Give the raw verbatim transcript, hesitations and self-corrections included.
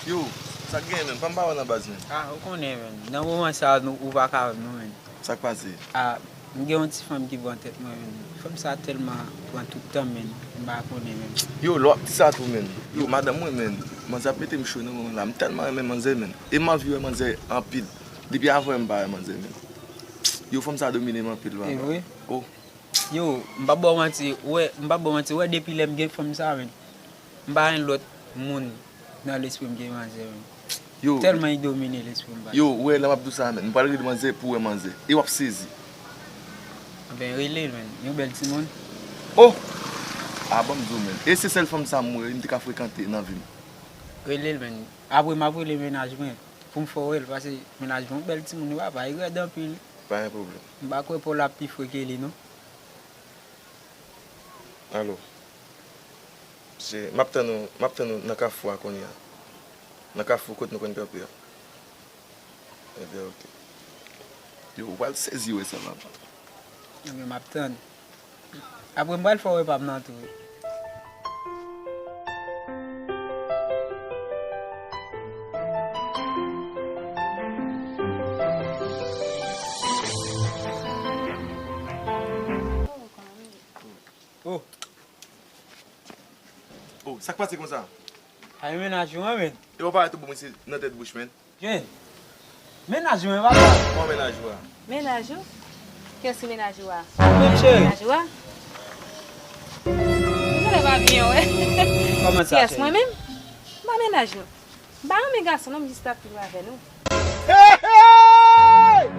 Yo, sa k genyen, menn? Pa m pa wè nan baz, menn. Ah, ou konnen, menn. Nan moman sa, nou, ou pa ka wè m, non, menn. Sa k pase? Ah, m gen yon ti fanm ki pran tèt mwen, menn. Fanm sa tèlman pran tout tan m, menn. M pa konnen, menn. Yo, lè w ap di sa tou, menn. Yo, madanm mwen, menn. Manzè ap mete m cho nan moman la. M tèlman renmen manzè, menn. E m anvi wè manzè anpil. Depi avan yè m pa wè manzè, menn. Yo, fanm sa domine m anpil, papa. E vre? Oh. Yo, m p ap ba w manti, wè, m p ap ba w manti, wè, depi lè m gen fanm sa, menn, m pa gen lòt moun nan lespri m ke manzè, menn. Yo. Tèlman li domine lespri m, baz. Yo, ou wè, lè m ap di w sa, menn, m pral rele manzè pou wè manzè. E w ap sezi. Anben, rele l, menn. Yon bèl timoun. Oh! Ah, ban m di w, menn. E se sèl fanm sa m wè, m te ka frekante nan vi m. Rele l, menn. Apre, m ap rele mennaj mwen pou m fè w wè l, paske mennaj mwen yon bèl timoun, wi, papa, li rèd anpil. Pa gen pwoblèm. M pa kwè Paul ap pi fre ke li, non. Alo. Se, m ap tann ou, m ap tann ou nan kafou a kounye a. Nan kafou kote nou konn kanpe a. Ebyen, oke. Yo, ou pral sezi wè sa, papa. Ebyen, m ap tann. Apre, m pral fè w wè pa m nan tou, wi. Oh. Oh, sa k pase konsa? Ay, mennaj ou an, menn. E w pa wè tou bon, mwen se nan tèt bouch, menn. Jwenn. Mennaj ou an, papa. Kòman mennaj ou a? Mennaj ou? Kiyès ki mennaj ou a? Ou menm, cheri. Mennaj ou a? Ou genlè pa byen wè. Kòman sa, cheri? Kiyès, mwen menm? M pa mennaj nou. M pa renmen gason, non, m jis t ap ri avè nou. Hey, hey!